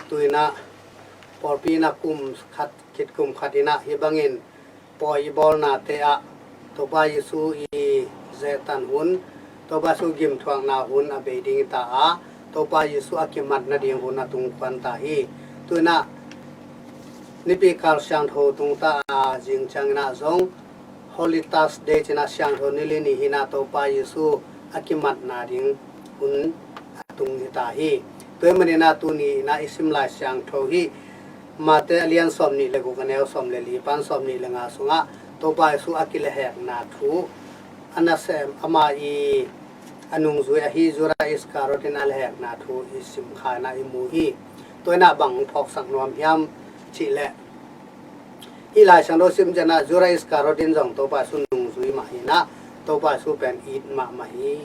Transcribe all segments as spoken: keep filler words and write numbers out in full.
Tu-in ah pawlpi in ah kum khat khit kum khat in ah hih bangin pawi i bawlnate ah Topa Jesu i zehtan hun, Topa Jesu gimthuakna hun a bei ding hi ta a, Topa Jesu a kimat nading hun a tungkuan ta hi. Tu-in ah nipi kal siangtho tung ta a, zing ciangin ah zong Holy Thursday ci-in ah siangtho ni li ni hi-in ah Topa Jesu a kimatna ding hun a tung hi ta hi. Tua ahih manin ah tuni in ah i sim Lai Siangtho hi, Mate a lian sawmnih le guk, a neu sawm le li pan sawmnih le nga sungah Topa Jesu a kilehhekna thu, a nasem ama i a nungzui ahi Judas Iskariot in a lehhekna thu i sim kha in ah i mu hi. Tua in ah bang phawksak nuam hiam cih leh, hih Lai Siangtho sim ciangin ah Judas Iskariot in zong Topa Jesu nungzui mah hi-in ah Topa Jesu pen it mahmah hi.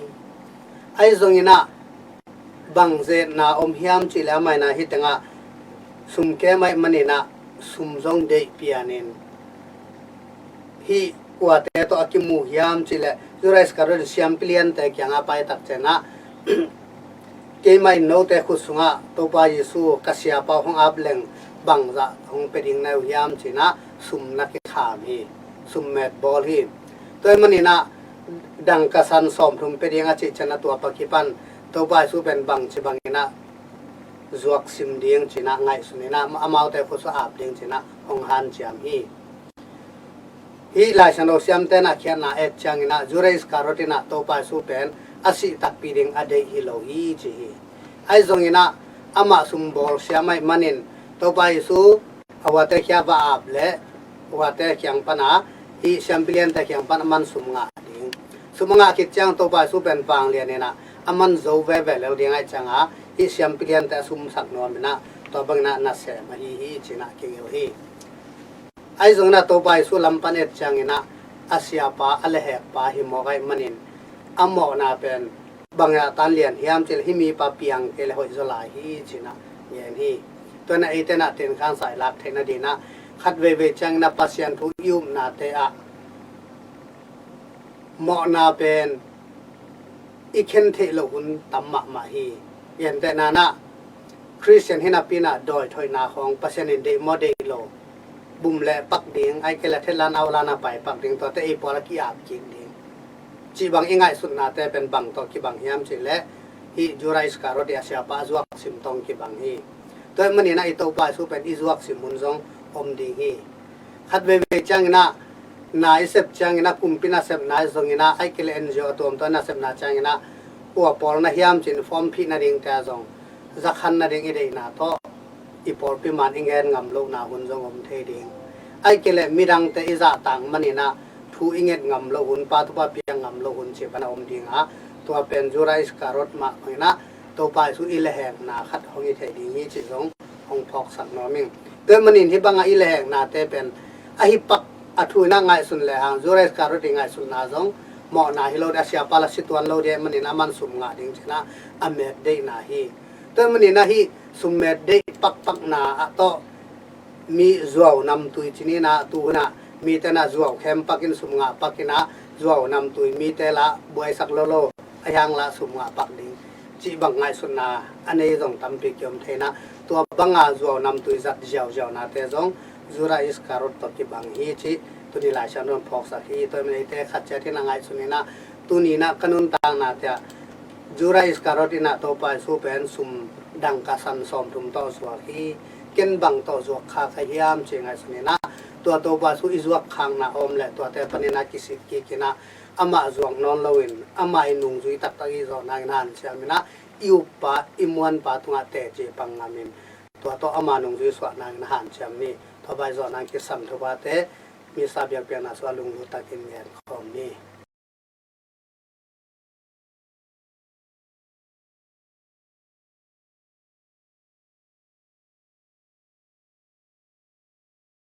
Ahi zongin ah bang zetna om hiam cih leh, amah in ah hih tengah sum kem ahih manin ah sum zong deih pianin hih kuate tawh a kimu hiam cih leh, Judas Iskariot in siampi liante kiangah a pai tak ciangin ah, keimah in note khut sungah Topa Jesu ka siapa uh hong ap leng bangzah hong pia ding na hi uh hiam ci-in ah sum na kikham hi, sum met bawl hi. Tua ahih manin ah dangka san sawmthum pia ding a cih ciangin ah tua pan kipan Topa Jesu pen bangci bangin ah zuak sim ding ci-in ah ngaihsun in ah amaute khut sungah ap ding ci-in ah hong hanciam hi. Hih Lai Siangtho siamte in ah khiatna et ciangin ah Judas Iskariot in ah Topa Jesu pen a sih takpi ding a deih hi lo hi ci hi. Ahi zongin ah amah sum bawl siam ahih manin Topa Jesu a huate kiang va ap leh huate kiang pan a, hih siampi liante kiang pan a man sum ngah ding. Sum a ngah khit ciang Topa Jesu pen vanglian in ah a man zo veve lel ding ahih ciangin ah hih siampi liante a sum sak nuam in ah tua bangin ah nasem ahi hi ci-in ah kigel hi. Ahi zongin ah Topa Jesu lam pan et ciangin ah a siapa, a lehhekpa hi mawk ahih manin a mawhna pen bang a tan lian hiam cih leh hih mipa piang kei leh hoih zaw lai hi ci-in ah ngen hi. Tua in ah eite in ah tenkhansa i lak theih nading in ah khat veivei ciangin ah Pasian thu i upnate ah mawhna pen i khen theih loh hun tam mahmah hi. Gentehna in ah Khristian hi napi in ah dawi thoihna khawng Pasian in deih maw deih lo, bum leh pak ding, ahih kei leh thetlan aulan a pai pak ding, tuate ei pawl a ki-ap kik ding cih bang i ngaihsutnate pen bang tawh kibang hiam cih leh hih Judas Iskariot i a siapa a zuak sim tawh kibang hi. Tua ahih manin ah i Topa Jesu pen i zuak sim hun zong om ding hi. Khat veivei ciangin ah na i sep ciangin ah kumpi nasepna zongin ah ahih kei leh N G O a tuamtuam nasepna ciangin ah kua pawl na hiam ci-in form phih nadingte ah zong zakhan nading i deihna tawh i pawlpi man i ngen ngam lohna hun zong om thei ding. Ahih kei leh midangte i zahtak manin ah thu i nget ngam loh hun, pa thupha piak ngam loh hun cih bang a om ding a, tua pen Judas Iskariot mah bangin ah Topa Jesu i lehhekna khat hong hi thei ding hi cih zong hong phawksak nuam ing. Tua ahih manin hih bang a i lehheknate pen a hi pak, a thu in ah ngaihsun lehang Judas Iskariot i ngaihsutna zong mawhna hi lo ding, a siapa la si tuan lo ding ahih manin a man sum ngah ding ci-in ah a met deihna hi. Tua ahih manin ah hih sum met deih pakpakna ah tawh mi zuau namtui ci-in ah, tu hun ah mite in ah zuau khem pak in, sum ngah pak in ah, zuau namtui mite lah buaisak lolo, ahih hang lah sum ngah pak ding cih bang ngaihsutna a nei zong tampi kiom thei in ah, tua bang a zuau namtui zat ziauziaunate zong Judas Iskariot tawh kibang hi cih tuni Lai Siangtho in phawksak hi. Tua ahih manin eite khat ciat in ah ngaihsun in ah, tuni in ah ka nuntaknate ah Judas Iskariot in ah Topa Jesu pen sum dangka san sawmthum tawh zuak hi. Ken bang tawh zuak kha ka hiam ci-in ngaihsun in ah, tua Topa Jesu i zuak khakna a om leh tuate panin ah kisik kik in ah, amah zuak nawn loin amah i nungzui taktak i zawh nangin hanciam in ah, i uppa, i muanpa tungah teci pang ngam in, tua tawh ama nungzui suah nangin hanciam ni. Tua bang i zawh nang kisam thuphate Missa biakpiakna sungah lunglut takin ngen khawm ni.